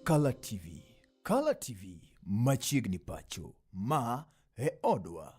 Kala TV. Kala TV machiegni pacho. Ma e odwa.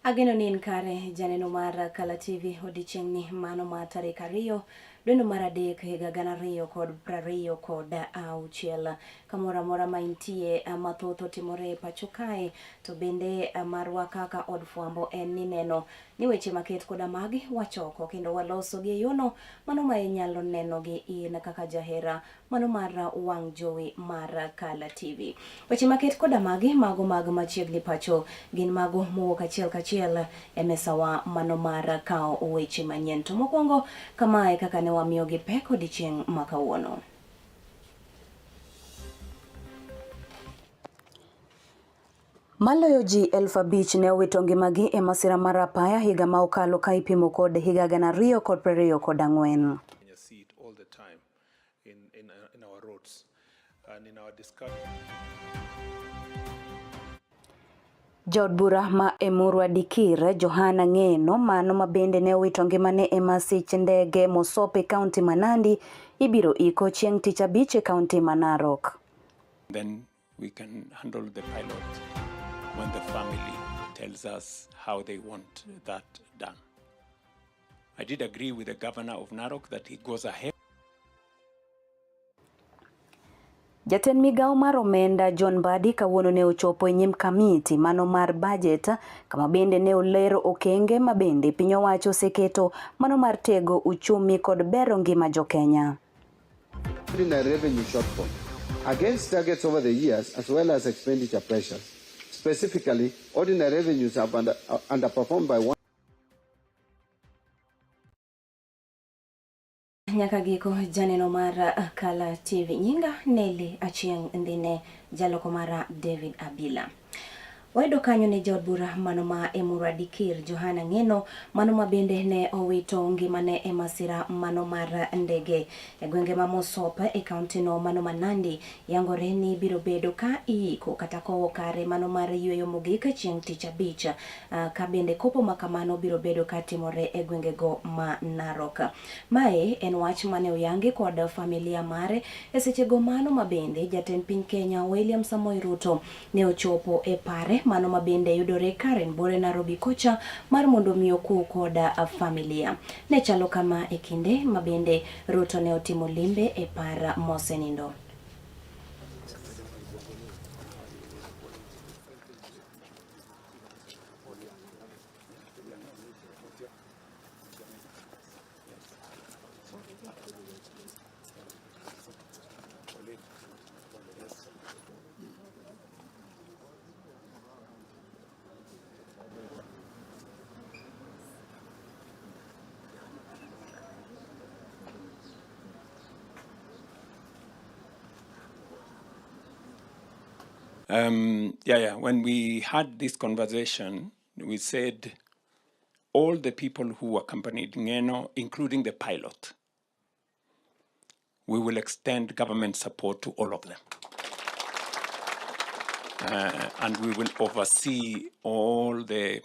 Ageno ni in kare janeno mar Kala TV odiechieng'ni mano mar tarik 2 dweno mar 3 higa 2026 kamoro amora ma intie mathoth otimore e pacho kae to bende marwa kaka od fwambo en ni neno ni weche maket koda magi wachoko kendo waloso gi e yono mano ma inyalo neno gi in kaka jahera mano mar wang' jowi mar Kala TV. Weche maket koda magi mago mag machiegni pacho gin mago mowuok achiel kachiel e mesawa mano mar kawo weche manyien. To mokwongo kamae kaka ne wamiyogi pek odiechieng' ma kawuono. Maloyo ji 5,000 ne owito ngimagi e masira mar apaya higa ma okalo ka ipimo kod higa 2024. See it all the time in our roads and in our discussion. Jaod bura ma Emurua Dikir, Johana Ng'eno, mano ma bende ne owito ngimane e masich ndege Mosop e kaunti ma Nandi, ibiro iko chieng' tich abich e kaunti ma Narok. Then we can handle the pilot when the family tells us how they want that done. I did agree with the governor of Narok that he goes ahead. Jatend migawo mar omenda John Mbadi kawuono ne ochopo e nyim kamiti mano mar budget kama bende ne olero okenge ma bende piny owacho oseketo mano mar tego uchumi kod bero ngima jokenya. Ordinary revenue shortfall against targets over the years as well as expenditure pressures. Specifically, ordinary revenues have underperformed by one. Nyaka giko janeno mar Kala TV nyinga Nelly Achieng' Ndine, jaloko mara David Abila. Wayudo kanyo ne jaod bura mano ma Emurua Dikir Johana Ng'eno mano ma bende ne owito ngimane e masira mano mar ndege e gwenge ma Mosop e kaunti no mano ma Nandi yangore ni biro bedo ka iiko kata kowo kare mano mar yueyo mogik chieng' tich abich ka bende kopo ma kamano biro bedo ka timore e gwengego ma Narok. Mae en wach mane oyangi kod familia mare e sechego mano ma bende jatend piny Kenya William Samoei Ruto ne ochopo e pare mano ma bende yudore Karen Bore Nairobi kocha mar mondo mi okuu koda familia. Ne chalo kama e kinde ma bende Ruto ne otimo limbe e par mosenindo. When we had this conversation, we said all the people who accompanied Ng'eno, including the pilot, we will extend government support to all of them. And we will oversee all the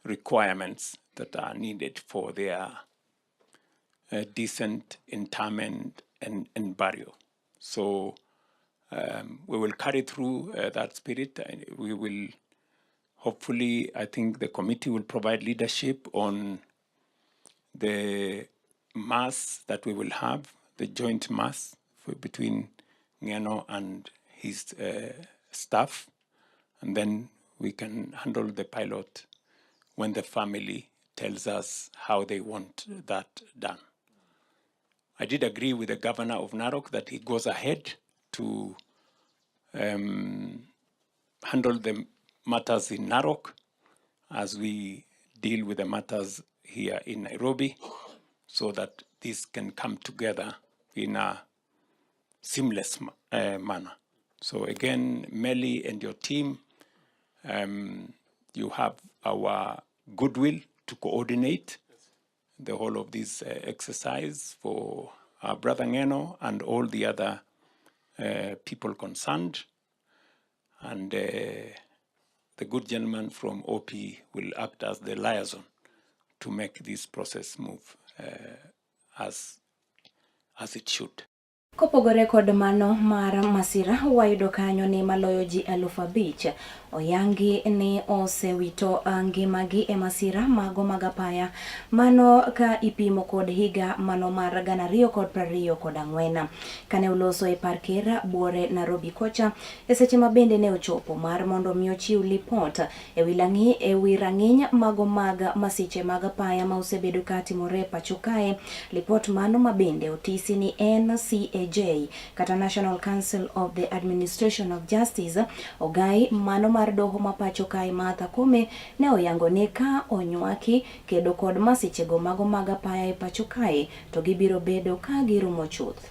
requirements that are needed for their decent interment and burial. So we will carry through that spirit, and we will hopefully, I think the committee will provide leadership on the mass that we will have, the joint mass between Ng'eno and his staff, and then we can handle the pilot when the family tells us how they want that done. I did agree with the governor of Narok that he goes ahead to handle the matters in Narok as we deal with the matters here in Nairobi. so that this can come together in a seamless manner. So again, Melly and your team, you have our goodwill to coordinate the whole of this exercise for our brother Ngeno and all the other people concerned. And the good gentleman from OP will act as the liaison to make this process move as it should. Kopogore kod mano mar masira, wayudo kanyo ni maloyo ji 5,000 oyangi ni osewito ngimagi e masira mago mag apaya, mano ka ipimo kod higa mano mar 2024. Kane oloso e par ker buore Nairobi kocha e seche ma bende ne ochopo mar mondo mi ochiw lipot ewi rang'iny mago mag masiche mag apaya ma osebedo ka timore e pacho kae. Lipot mano ma bende otisi ni NCAJ kata National Council of the Administration of Justice, ogai mano mar doho ma pacho kae Martha Koome ne oyango ni ka onywaki kedo kod masichego mago mag apaya e pacho kae to gibiro bedo ka girumo chuth.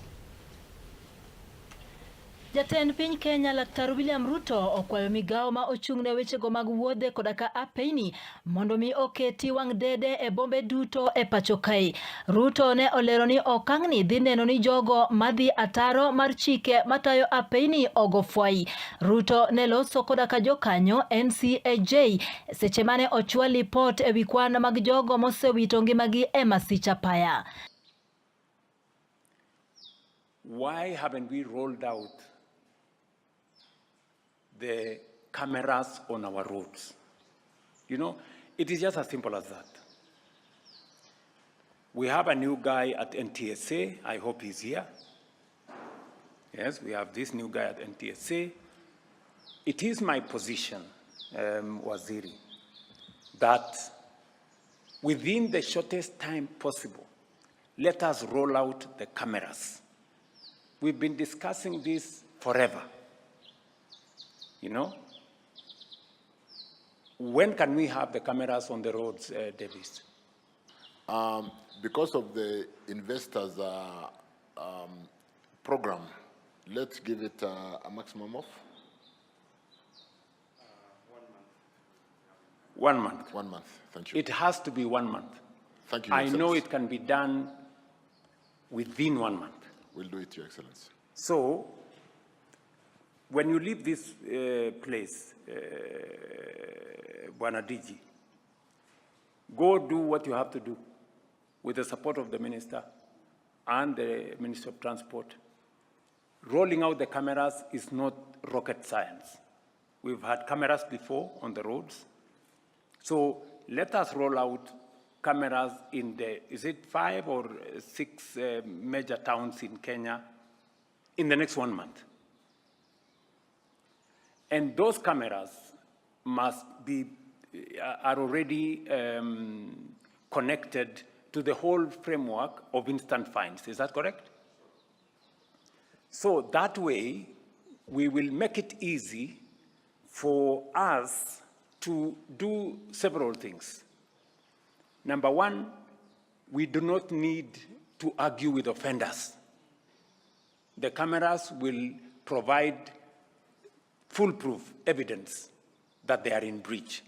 Jatend piny Kenya Laktar William Ruto okwayo migawo ma ochung' ne wechego mag wuodhe koda ka apeyni mondo mi oketi wang' dede e bombe duto e pacho kae. Ruto ne olero ni okang'ni dhi neno ni jogo madhi ataro mar chike matayo apeyni ogo fwai. Ruto ne loso koda ka jokanyo NCAJ seche mane ochwal lipot ewi kwan mag jogo mosewito ngimagi e masich apaya. Why haven't we rolled out the cameras on our roads? It is just as simple as that. We have a new guy at NTSA. I hope he's here. Yes, we have this new guy at NTSA. It is my position, Waziri, that within the shortest time possible, let us roll out the cameras. We've been discussing this forever. When can we have the cameras on the roads, Davis? Because of the investors' program, let's give it a maximum of? 1 month. 1 month, thank you. It has to be 1 month. Thank you, Your I know Excellency. it can be done within 1 month. We'll do it, Your Excellency. So, when you leave this place, Bwana DG, go do what you have to do with the support of the minister and the Minister of Transport. Rolling out the cameras is not rocket science. We've had cameras before on the roads. So let us roll out cameras in the, is it 5 or 6 major towns in Kenya in the next 1 month. And those cameras are already connected to the whole framework of instant fines. Is that correct? So that way, we will make it easy for us to do several things. Number one, we do not need to argue with offenders. The cameras will provide foolproof evidence that they are in breach.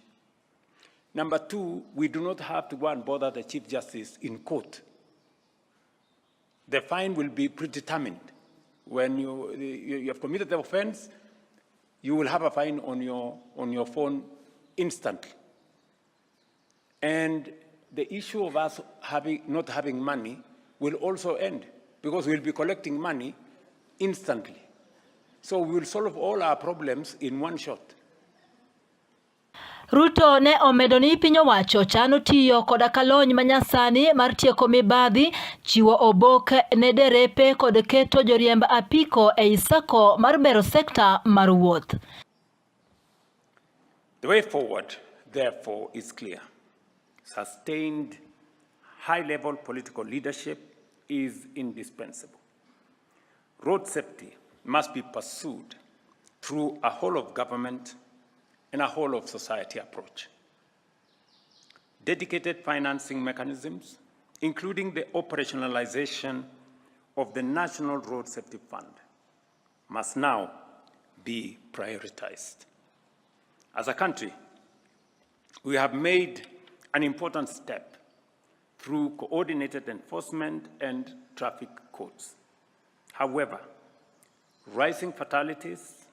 Number two, we do not have to go and bother the Chief Justice in court. The fine will be predetermined. When you have committed the offense, you will have a fine on your phone instantly. And the issue of us not having money will also end, because we'll be collecting money instantly. So we will solve all our problems in one shot. Ruto ne omedo ni piny owacho chano tiyo koda kalony manyasani mar tieko mibadhi, chiwo obok ne derepe kod keto joriemb apiko ei sako mar bero sekta mar wuoth. The way forward, therefore, is clear. Sustained high-level political leadership is indispensable. Road safety must be pursued through a whole of government and a whole of society approach. Dedicated financing mechanisms including the operationalization of the National Road Safety Fund, must now be prioritized. As a country, we have made an important step through coordinated enforcement and traffic codes. However, rising fatalities,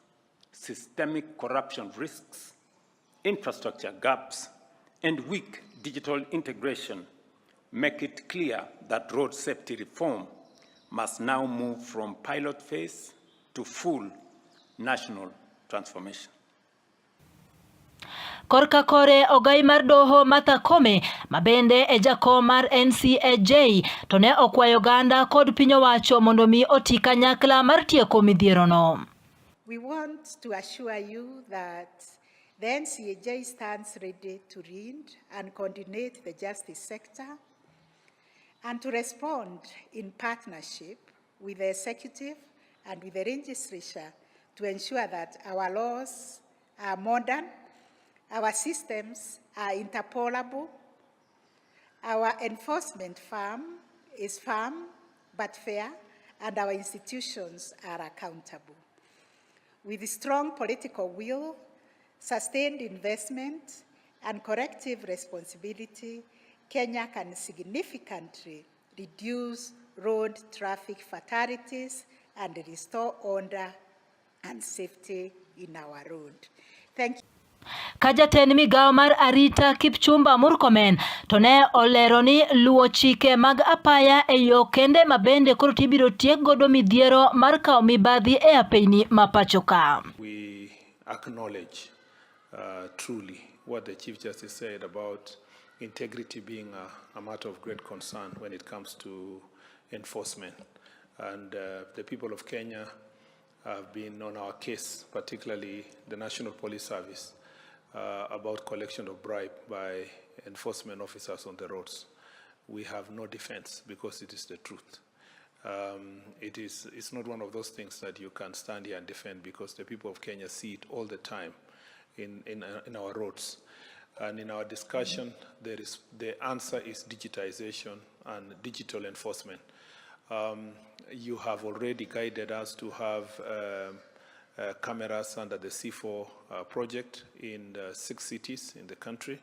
systemic corruption risks, infrastructure gaps, and weak digital integration make it clear that road safety reform must now move from pilot phase to full national transformation. Korka kore ogai mar doho Martha Koome ma bende e jakom mar NCAJ to ne okwayo oganda kod piny owacho mondo mi oti kanyakla mar tieko midhierono. We want to assure you that the NCAJ stands ready to lead and coordinate the justice sector and to respond in partnership with the executive and with the legislature to ensure that our laws are modern, our systems are interpolable, our enforcement firm is firm but fair, and our institutions are accountable. With strong political will, sustained investment, and corrective responsibility, Kenya can significantly reduce road traffic fatalities and restore order and safety in our road. Thank you. Ka jatend migawo mar arita Kipchumba Murkomen to ne olero ni luwo chike mag apaya e yo kende ma bende koro tibiro tiek godo midhiero mar kawo mibadhi e apeyni ma pacho ka. We acknowledge truly what the Chief Justice said about integrity being a matter of great concern when it comes to enforcement. And the people of Kenya have been on our case, particularly the National Police Service, about collection of bribe by enforcement officers on the roads. We have no defense because it is the truth. It's not one of those things that you can stand here and defend because the people of Kenya see it all the time in our roads. And in our discussion, the answer is digitization and digital enforcement. You have already guided us to have cameras under the C4 project in 6 cities in the country.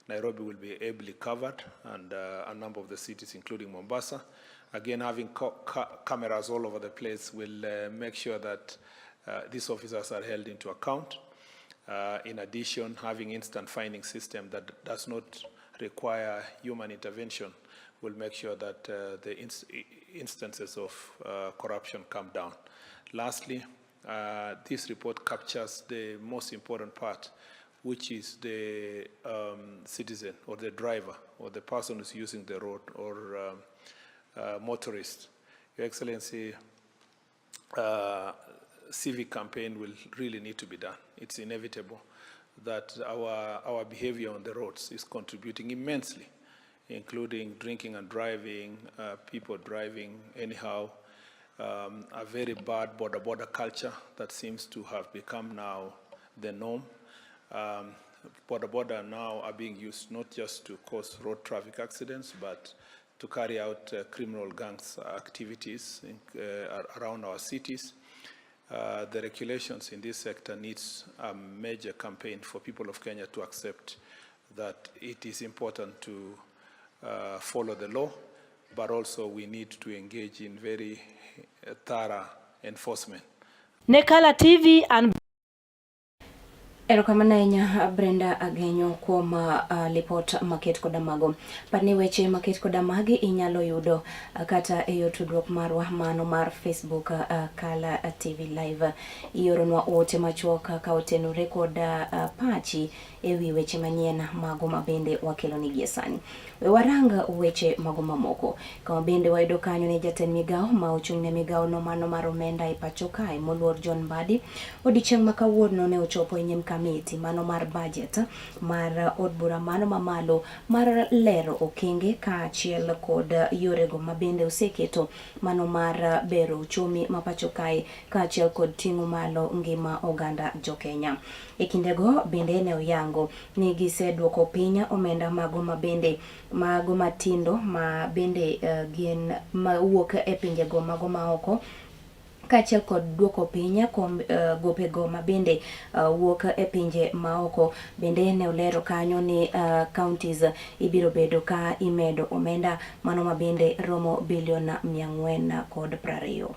Nairobi will be ably covered, and a number of the cities, including Mombasa. Again, having cameras all over the place will make sure that these officers are held into account. In addition, having instant finding system that does not require human intervention will make sure that the instances of corruption come down. Lastly, this report captures the most important part, which is the citizen or the driver or the person who's using the road or motorist. Your Excellency, civic campaign will really need to be done. It's inevitable that our behavior on the roads is contributing immensely, including drinking and driving, people driving anyhow, a very bad border culture that seems to have become now the norm. Border now are being used not just to cause road traffic accidents, but to carry out criminal gangs activities around our cities. The regulations in this sector needs a major campaign for people of Kenya to accept that it is important to follow the law, but also we need to engage in very thorough enforcement. Ne Kala TV and Erokamano ahinya Brenda Agenyo kuom lipot maket koda mago. Par ni weche maket koda magi inyalo yudo kata e yo tudruok marwa mano mar Facebook Kala TV Live. Ioronwa ote machuok ka otenore kod pachi e wi weche manyien mago mabende wakelo ni gie sani. We warang weche mago mamoko. Kama bende wayudo kanyo ni jatend migawo ma ochung' ne migawo no mano mar omenda e pacho kae moluor John Mbadi odiochieng' ma kawuono ne ochopo e nyim kamiti mano mar budget mar od bura mano mamalo mar lero okenge kaachiel kod yorego mabende oseketo mano mar bero uchumi ma pacho kae kaachiel kod ting'o malo ngima oganda jokenya. E kindego bende ne oyango ni giseduoko piny omenda mago mabende mago matindo ma bende gin mawuok e pinjego mago maoko kaachiel kod duoko piny gopego mabende wuok e pinje maoko. Bende ne olero kanyo ni counties ibiro bedo ka imedo omenda mano mabende romo bilion 420.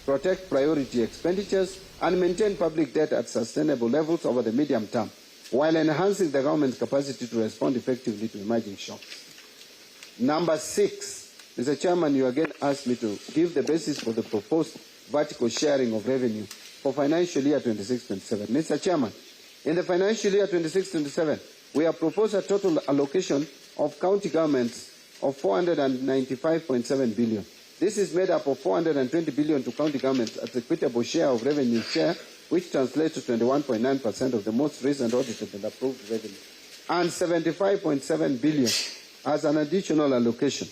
Protect priority expenditures and maintain public debt at sustainable levels over the medium term, while enhancing the government's capacity to respond effectively to emerging shocks. Number 6, Mr. Chairman, you again asked me to give the basis for the proposed vertical sharing of revenue for financial year 26-27. Mr. Chairman, in the financial year 26-27, we have proposed a total allocation of county governments of 495.7 billion. This is made up of 420 billion to county governments as equitable share of revenue share, which translates to 21.9% of the most recent audited and approved revenue, and 75.7 billion as an additional allocation,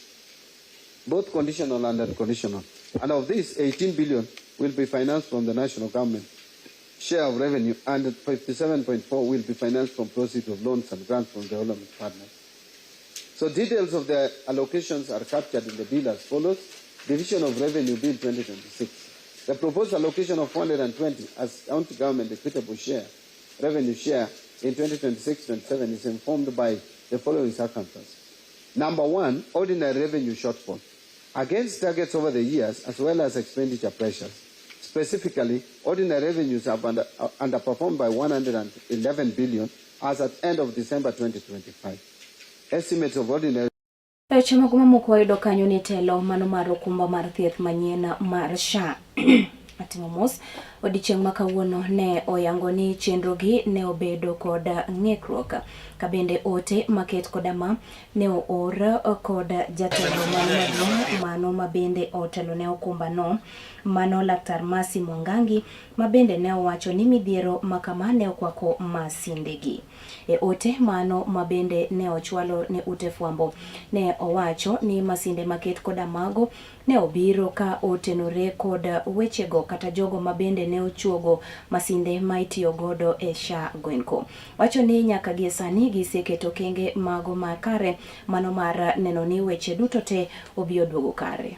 both conditional and unconditional. And of this, 18 billion will be financed from the national government share of revenue, and 57.4 will be financed from proceeds of loans and grants from development partners. So details of the allocations are captured in the bill as follows. Division of Revenue Bill 2026. The proposed allocation of 420 as county government equitable share, revenue share in 2026-27 is informed by the following circumstances. Number 1, ordinary revenue shortfall against targets over the years as well as expenditure pressures. Specifically, ordinary revenues have underperformed by 111 billion as at end of December 2025. Estimates of ordinary Weche mago mamoko wayudo kanyo ni telo mano mar okumba mar thieth manyien mar SHA atimo mos odiechieng' ma kawuono ne oyango ni chenrogi ne obedo kod ng'ikruok ka bende ote maket koda ma ne oor kod jatelo maduong' mano mabende otelo ne okumba no mano Laktar Mercy Mwangangi mabende ne owacho ni midhiero makama ne okwako masindegi. E ote mano mabende ne ochwalo ne ute fwambo ne owacho ni masinde maket koda mago ne obiro ka otenore kod wechego kata jogo mabende ne ochuogo masinde ma itiyo godo e SHA Gwenko. Wacho ni nyaka gie sani giseketo okenge mago makare mano mar neno ni weche duto te obiro duogo kare.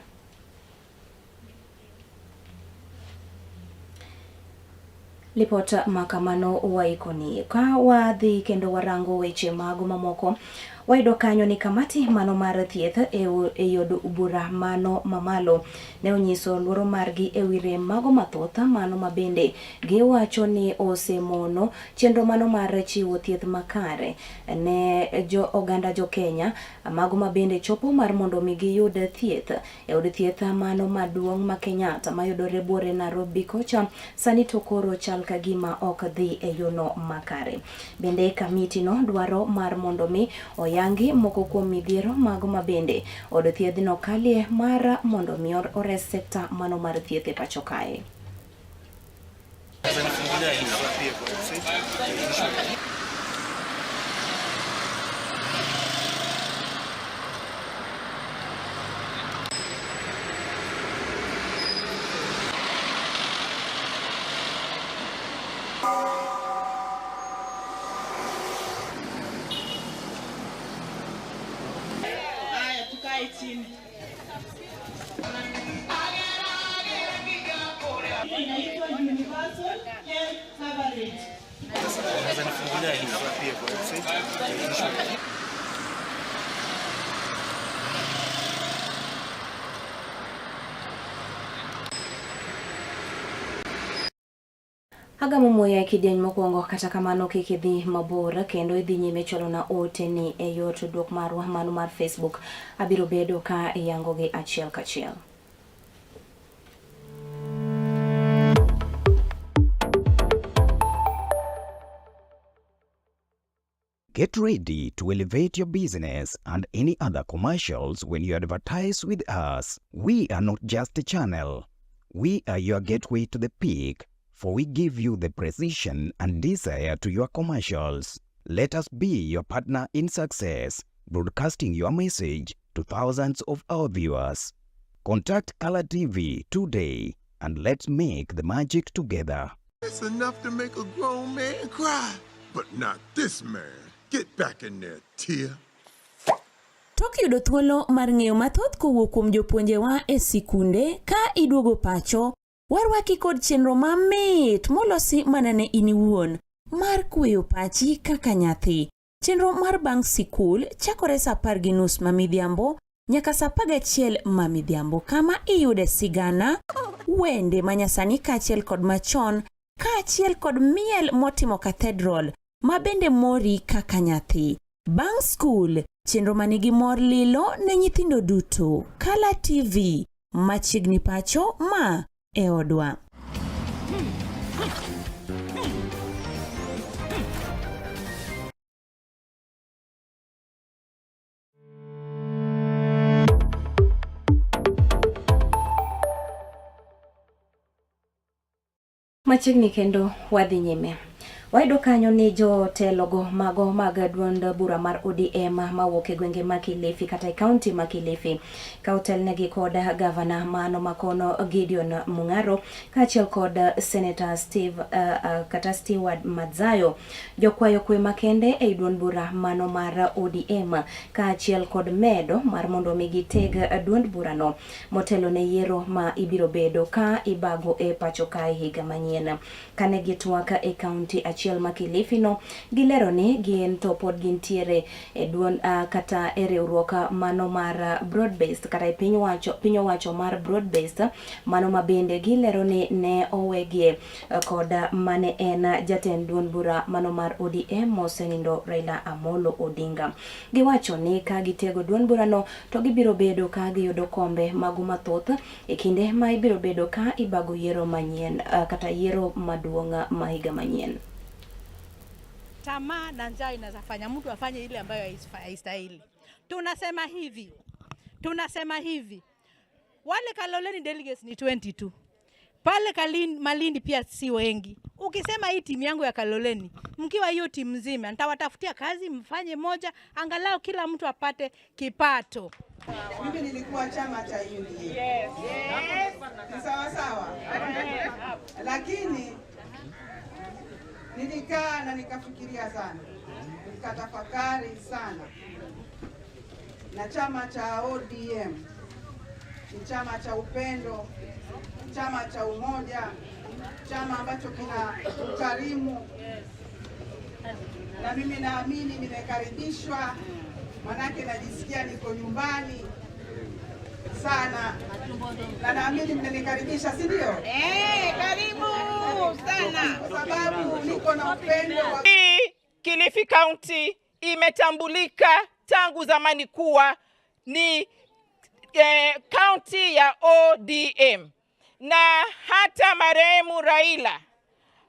Lipot makamano waikoni ka wadhi kendo warango weche mago mamoko wayudo kanyo ni kamati mano mar thieth e od bura mano mamalo ne onyiso luoro margi e wi rem mago mathoth mano mabende giwacho ni osemono chenro mano mar chiwo thieth makare ne jo oganda jo Kenya mago mabende chopo mar mondo mi giyud thieth e od thieth mano maduong' ma Kenyatta mayudore buore Nairobi kocha sani to koro chal ka gima ok dhi e yono makare. Bende kamiti no dwaro mar mondo mi oyangi moko kuom midhiero mago mabende od thiedhno kalie mar mondo mi ores sekta mano mar thieth e pacho kae. Agamo muya e kidieny mokwongo kata kamano kik idhi mabor kendo idhi nyime chwalona ote ni e yor tudruok marwa mano mar Facebook. Abiro bedo ka iyangogi achiel kachiel. Get ready to elevate your business and any other commercials when you advertise with us. We are not just a channel. We are your gateway to the peak. for we give you the precision and desire to your commercials. Let us be your partner in success, broadcasting your message to thousands of our viewers. Contact Kala TV today and let's make the magic together. It's enough to make a grown man cry, but not this man. Get back in there, Tia. Tok yudo thuolo mar ng'eyo mathoth kowuok kuom jopuonjewa e sikunde ka iduogo pacho, warwaki kod chenro mamit molosi mana ne in iwuon mar kweyo pachi kaka nyathi. Chenro mar bang' sikul chakore sa 10:30 ma midhiambo nyaka sa 11 ma midhiambo kama iyude sigana, wende manyasani kaachiel kod machon, kaachiel kod miel motimo cathedral ma bende mori kaka nyathi. Bang' skul, chenro manigi mor lilo ne nyithindo duto. Kala TV, machiegni pacho ma e odwa. Machiegni kendo wadhi nyime. Wayudo kanyo ni jotelogo mago mag duond bura mar ODM mawuok e gwenge ma Kilifi kata e kaunti ma Kilifi ka otelnegi kod gavana mano makono Gideon Mung'aro kaachiel kod Senator Steve kata Stewart Madzayo jokwayo kwe makende e duond bura mano mar ODM kaachiel kod medo mar mondo mi giteg duond burano motelo ne yiero ma ibiro bedo ka ibago e pacho kae higa manyien. Kane gitwak e kaunti achiel ma Kilifi no, gilero ni gin to pod gintiere e duond kata e riwruok mano mar broad based kata e piny owacho mar broad based mano ma bende gilero ni ne owegie kod mane en jatend duond bura mano mar ODM mosenindo Raila Amolo Odinga. Giwacho ni ka gitego duond burano to gibiro bedo ka giyudo kombe mago mathoth e kinde ma ibiro bedo ka ibago yiero manyien kata yiero maduong' ma higa manyien. Tamaa na njaa inafanya mtu afanye ile ambayo haistahili. Tunasema hivi. Wale Kaloleni delegates ni 22. Pale Malindi pia si wengi. Ukisema hii timu yangu ya Kaloleni, mkiwa hiyo timu nzima, nitawatafutia kazi mfanye moja, angalau kila mtu apate kipato. Mimi nilikuwa chama cha UDA. Yes. Yes. Sawa sawa. Lakini nilikaa na nikafikiria sana, nikatafakari sana. Na chama cha ODM ni chama cha upendo, chama cha umoja, chama ambacho kina ukarimu. Na mimi naamini nimekaribishwa, manake najisikia niko nyumbani sana. Na naamini mmenikaribisha, si ndio? Karibu sana. Kwa sababu niko na upendo wa Kilifi County imetambulika tangu zamani kuwa ni county ya ODM. Na hata marehemu Raila,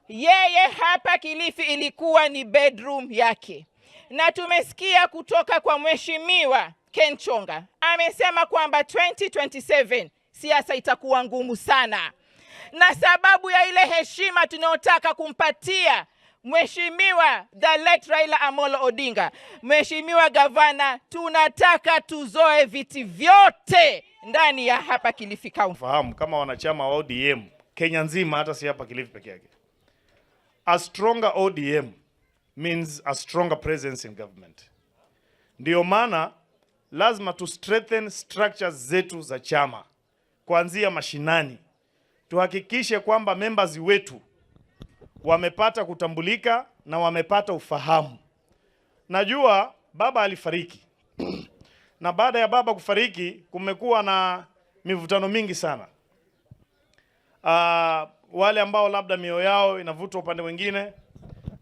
yeye hapa Kilifi ilikuwa ni bedroom yake. Na tumesikia kutoka kwa Mheshimiwa Ken Chonga, amesema kwamba 2027 siasa itakuwa ngumu sana. Na sababu ya ile heshima tunayotaka kumpatia Mheshimiwa the late Raila Amolo Odinga, Mheshimiwa Gavana, tunataka tuzoe viti vyote ndani ya hapa Kilifi County. Fahamu kama wanachama wa ODM Kenya nzima, hata si hapa Kilifi peke yake. A stronger ODM means a stronger presence in government. Ndio maana lazima tu strengthen structures zetu za chama kuanzia mashinani. Tuhakikishe kwamba members wetu wamepata kutambulika na wamepata ufahamu. Najua baba alifariki. Na baada ya baba kufariki kumekuwa na mivutano mingi sana. Wale ambao labda mioyo yao inavutwa upande mwingine,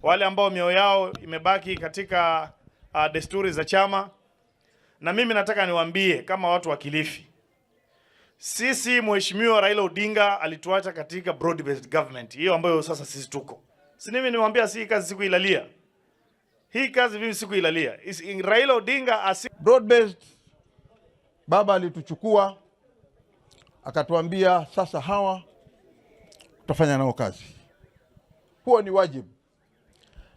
wale ambao mioyo yao imebaki katika desturi za chama. Na mimi nataka niwaambie kama watu wa Kilifi, sisi Mheshimiwa Raila Odinga alituacha katika broad based government hiyo ambayo sasa sisi tuko. Si mimi niwaambia, si kazi sikuilalia. Hii kazi mimi sikuilalia. Raila Odinga broad based, baba alituchukua akatuambia sasa hawa tutafanya nao kazi. Huo ni wajibu,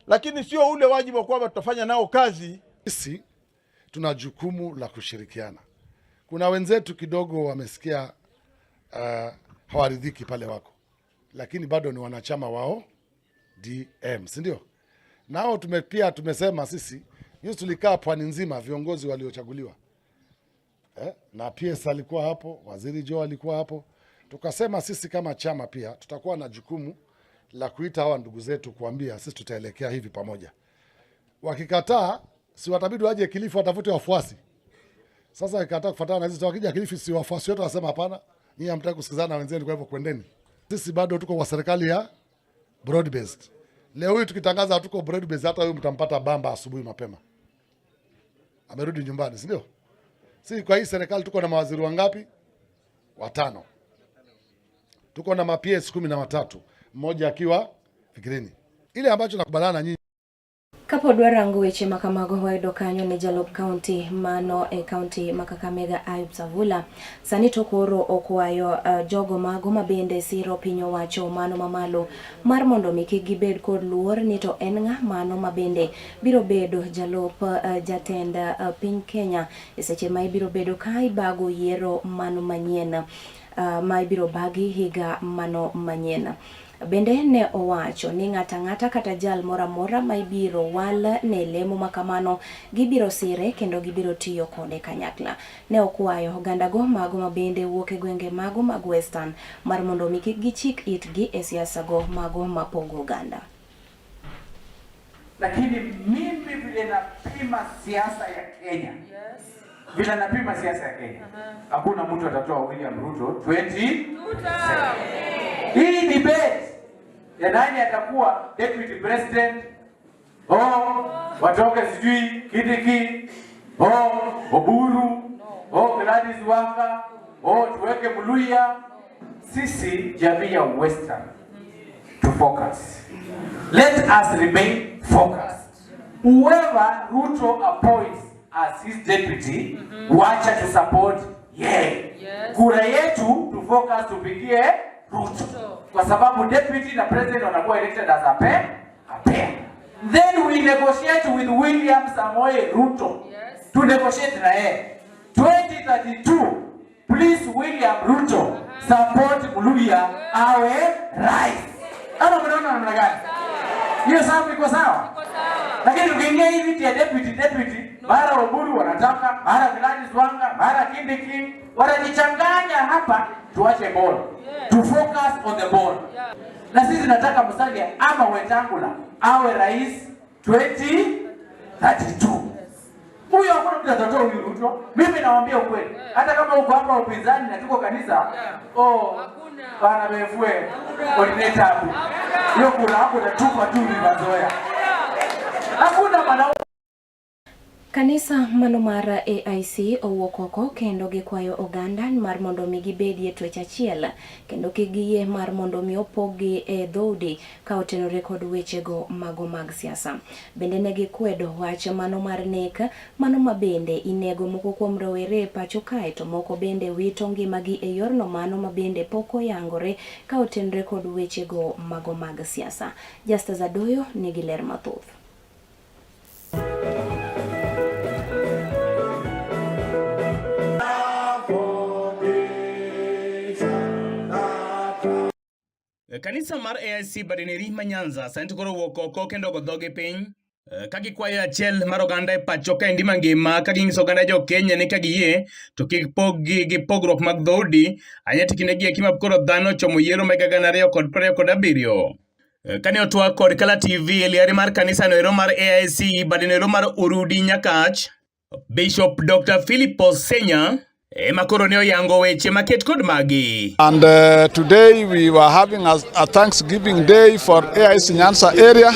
lakini sio ule wajibu wa kwamba tutafanya nao kazi. Sisi tuna jukumu la kushirikiana. Kuna wenzetu kidogo wamesikia hawaridhiki pale wako, lakini bado ni wanachama wao DM, si ndio? Nao pia tumesema sisi, juzi tulikaa pwani nzima viongozi waliochaguliwa na PS alikuwa hapo, waziri Joe alikuwa hapo. Tukasema sisi kama chama pia tutakuwa na jukumu la kuita hawa ndugu zetu kuambia sisi tutaelekea hivi pamoja. Wakikataa, si watabidi waje Kilifi watafute wafuasi. Sasa wakikataa kufuatana na sisi, wakija Kilifi si wafuasi wetu wasema hapana, nyinyi hamtaki kusikizana na wenzenu, kwa hivyo kwendeni. Sisi bado tuko kwa serikali ya broad based. Leo hii tukitangaza hatuko broad based, hata huyu mtampata bamba asubuhi mapema. Amerudi nyumbani, si ndio? Si kwa hii serikali tuko na mawaziri wangapi? 5. Tuko na ma-PS 13, mmoja akiwa Fikirini. Ile ambacho nakubaliana na nyinyi. Kapod warango weche ma kamago wayudo kanyo ne jalup kaunti mano e kaunti ma Kakamega Ayub Savula sani to koro okwayo jogo mago mabende siro piny owacho mano mamalo mar mondo mi kik gibed kod luor ni to en ng'a mano mabende biro bedo jalup jatend piny Kenya e seche ma ibiro bedo ka ibago yiero mano manyien ma ibiro bagi higa mano manyien. Bende ne owacho ni ng'ata ng'ata kata jal moro amora ma ibiro wal ne lemo ma kamano gibiro sire kendo gibiro tiyo kode kanyakla. Ne okwayo ogandago mago mabende wuok e gwenge mago mag Western mar mondo mi kik gichik itgi e siasa go mago mapogo oganda. Lakini mimi vile napima siasa ya Kenya, vile napima siasa ya Kenya, hakuna mtu atatoa William Ruto 20. Hii debate ya nani atakuwa deputy president, watoke sijui Kindiki, Oburu, Gladys Wanga, tuweke Mluya. Sisi jamii ya Western to focus. Let us remain focused. Whoever Ruto appoints as his deputy, wacha to support yeye. Kura yetu to focus tupigie Ruto. Kwa sababu deputy na president wanakuwa elected as a pair, a pair. Then we negotiate with William Samoei Ruto. To negotiate na yeye. 2032, please William Ruto support Mluya awe rais. Ama mnaona namna gani? Hiyo sababu iko sawa? Lakini tukiingia hivi viti ya deputy, mara Oburu wanataka, mara Gladys Wanga, mara Kindiki, wanajichanganya hapa. Tuache ball. To focus on the ball. Na sisi nataka Musalia ama Wetangula awe rais 2032. Huyo hakuna mtu atatoa huyu Ruto. Mimi nawaambia ukweli. Hata kama uko hapa upinzani na tuko kanisa, bana befue coordinator hapo. Hiyo kura hapo utatupa tu ni mazoea. Hakuna maana. Kanisa mano mar AIC owuok oko kendo gikwayo oganda mar mondo mi gibedie twech achiel kendo kik giyie mar mondo mi opog-gi e dhoudi ka otenore kod wechego mago mag siasa. Bende ne gikwedo wach mano mar nek mano ma bende inego moko kuom rowere e pacho kae to moko bende wito ngimagi e yorno mano ma bende pok oyangore ka otenore kod wechego mago mag siasa. Justus Adoyo nigi ler mathoth. Kanisa mar AIC Badeneri ma Nyanza sani to koro owuok oko kendo ogo dhogi piny ka gikwayo achiel mar oganda e pacho kaendi mangima ka ginyiso oganda jo Kenya ni ka giyie to kik pog-gi gi pogruok mag dhoudi ahinya to kindegi eki ma koro dhano ochomo yiero mag 2027. Kane otwak kod Kala TV e liare mar kanisano ero mar AIC Badenero mar Urudi Nyakach, Bishop Dr. Philip Osenya ema koro ne oyango weche maket kod magi. And today we were having a Thanksgiving day for AIC Nyanza area,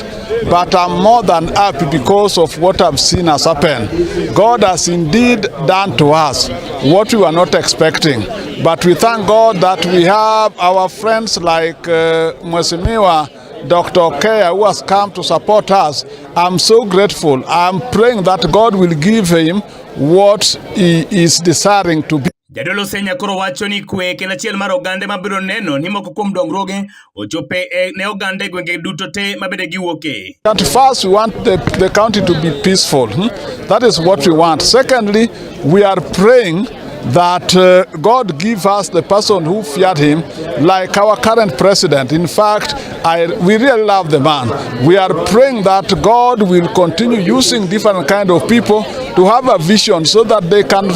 but I'm more than happy because of what I've seen has happened. God has indeed done to us what we were not expecting. But we thank God that we have our friends like Mheshimiwa Dr. Kea, who has come to support us. I'm so grateful. I'm praying that God will give him what he is desiring to be. Jadolo Senya koro wacho ni kwe kendo achiel mar oganda ma biro neno ni moko kuom dongruoge ochope e, ne oganda e gwenge duto te ma bende giwuoke. At first, we want the county to be peaceful. That is what we want. Secondly, we are praying that God give us the person who feared him, like our current president. In fact, we really love the man. We are praying that God will continue using different kind of people to have a vision so that they can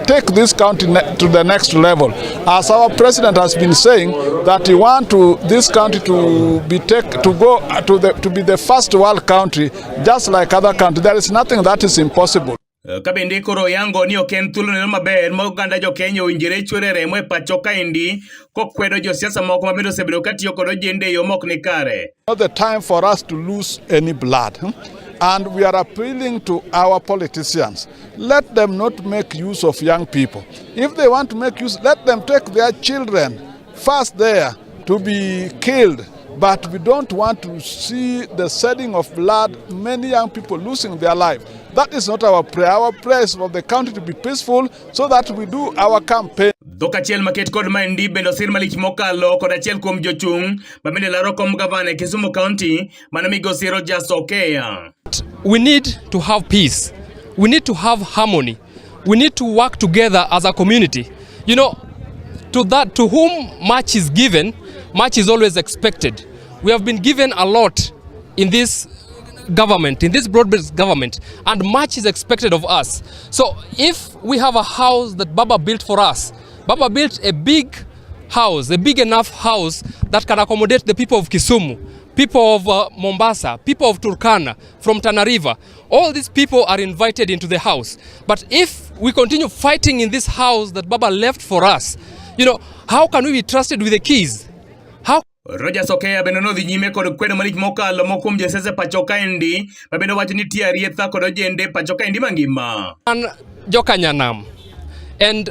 take this county to the next level. As our president has been saying, that he want to this county to be take to go to the to be the first world country, just like other countries. There is nothing that is impossible. Ka bende koro oyango ni ok en thuolo neno maber ma oganda jo-Kenya owinjore chwere remo e pacho kaendi kokwedo josiasa moko ma bende osebedo ka tiyo kod ojende e yo mok ni kare. Not the time for us to lose any blood. And we are appealing to our politicians. Let them not make use of young people. If they want to make use, let them take their children first there to be killed. But we don't want to see the shedding of blood, many young people losing their life. That is not our prayer. Our prayer is for the country to be peaceful so that we do our campaign. Dhok achiel maket kod maendi bende osir malich mokalo kod achiel kuom jochung' ma bende laro kom gavana e Kisumu County mano migosi Rogers Okeya. We need to have peace. We need to have harmony. We need to work together as a community. To whom much is given, much is always expected. We have been given a lot in this government, in this broad-based government, and much is expected of us. So if we have a house that Baba built for us, Baba built a big house, a big enough house that can accommodate the people of Kisumu, people of Mombasa, people of Turkana, from Tana River. All these people are invited into the house. But if we continue fighting in this house that Baba left for us, how can we be trusted with the keys? How Rogers Okeya bende nodhi nyime kod kwedo malich mokalo moko kuom josiasa e pacho kaendi ma bende wacho ni tiyo arietha kod ojende e pacho kaendi mangima. An Jokanyanam, and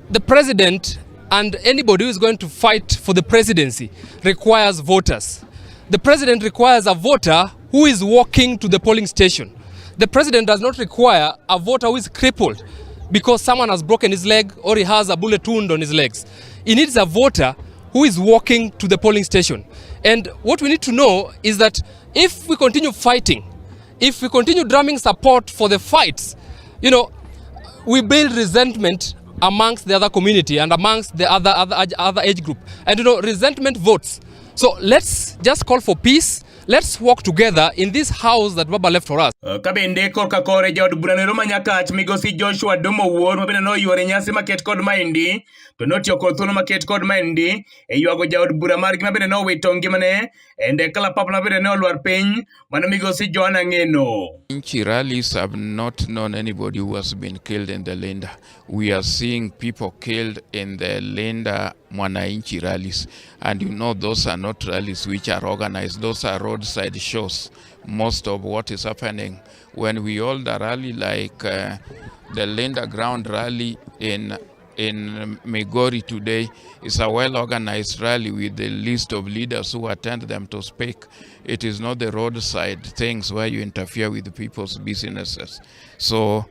the president and anybody who is going to fight for the presidency requires voters. The president requires a voter who is walking to the polling station. The president does not require a voter who is crippled because someone has broken his leg or he has a bullet wound on his legs. He needs a voter who is walking to the polling station. And what we need to know is that if we continue fighting, if we continue drumming support for the fights, we build resentment amongst the other community and amongst the other age group. And resentment votes. So let's just call for peace. Let's work together in this house that Baba left for us. Ka bende korka kore jaod bura noero ma Nyakach migosi Joshua Domo Wuor ma bende noyuoro e nyasi maket kod maendi to notiyo kod thuolo maket kod maendi e ywago jaod bura margi ma bende nowito ngimane e ndek kalapapla ma bende ne olwar piny mano migosi Joanna Ng'eno. Nchi rallies have not known anybody who has been killed in the Linda. We are seeing people killed in the Linda Mwananchi rallies. And those are not rallies which are organized. Those are roadside shows. Most of what is happening when we hold a rally like the Linda Ground rally in Migori today is a well-organized rally with the list of leaders who attend them to speak. It is not the roadside things where you interfere with people's businesses. So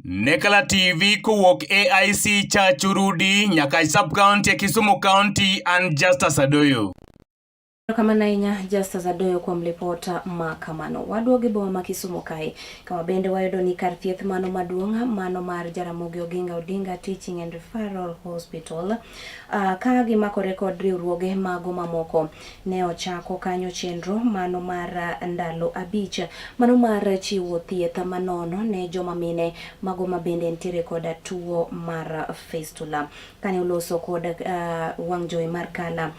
Ne Kala TV kowuok AIC Church Urudi nyaka sub county e Kisumu County an Justus Adoyo. Erokamano ahinya Justus Adoyo kuom lipot ma kamano. Waduogo e boma ma Kisumu kae, kama bende wayudo ni kar thieth mano maduong' mano mar Jaramogi Oginga Odinga Teaching and Referral Hospital ka gimakore kod riwruoge mago mamoko ne ochako kanyo chenro mano mar ndalo 5 mano mar chiwo thieth manono ne joma mine mago ma bende nitiere koda tuo mar fistula. Kane oloso kod wang' jowi mar Kala,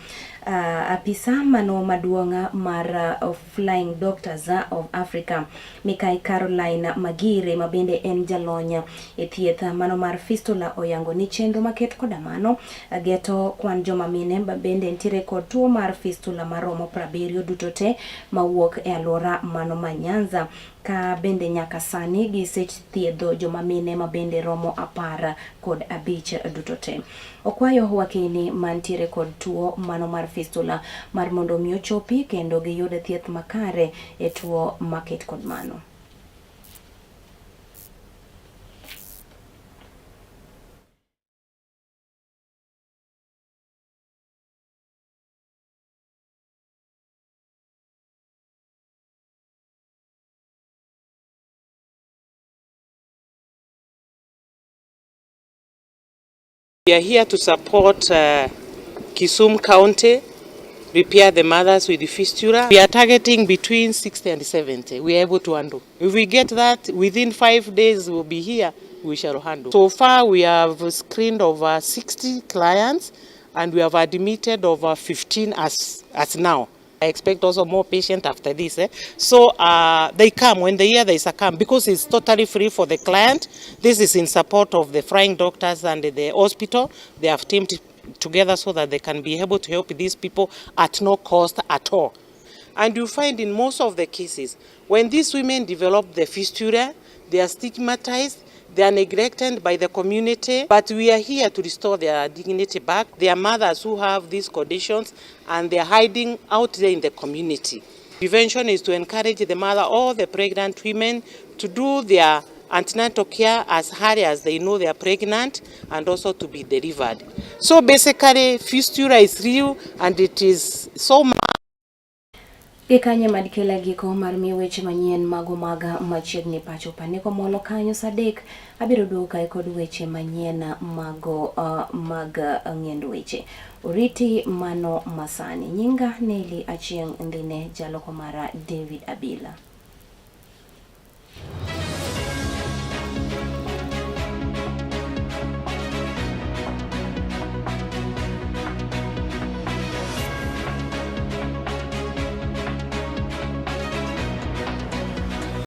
apisa mano maduong' mar Flying Doctors of Africa Mikai Caroline Magire ma bende en jalony e thieth mano mar fistula oyango ni chenro maket koda mano geto kwan joma mine ma bende nitiere kod tuo mar fistula maromo 70 duto te mawuok e alwora mano ma Nyanza, ka bende nyaka sani gisethiedho joma mine ma bende romo 15 duto te. Okwayo wakeni mantiere kod tuo mano mar fistula mar mondo mi ochopi kendo giyud thieth makare e tuo maket kod mano. We are here to support Kisumu County repair the mothers with the fistula. We are targeting between 60 and 70. We are able to handle. If we get that within 5 days, we'll be here, we shall handle. So far, we have screened over 60 clients and we have admitted over 15 as now. I expect also more patients after this. So they come when they hear there is a camp, because it's totally free for the client. This is in support of the Flying Doctors and the hospital. They have teamed together so that they can be able to help these people at no cost at all. And you find in most of the cases, when these women develop the fistula, they are stigmatized, they are neglected by the community, but we are here to restore their dignity back. Their mothers who have these conditions and they are hiding out there in the community. Prevention is to encourage the mother or the pregnant women to do their antenatal care as early as they know they are pregnant and also to be delivered. So basically, fistula is real and it is so much. Gikanye madkela giko mar miyo weche manyien mago mag machiegni pacho paneko molo kanyo saa 3 abiro duogo kae kod weche manyien mago mag ng'endo weche. Oriti mano masani. Nyinga Nelly Achieng' Ndine, jaloko mara David Abila.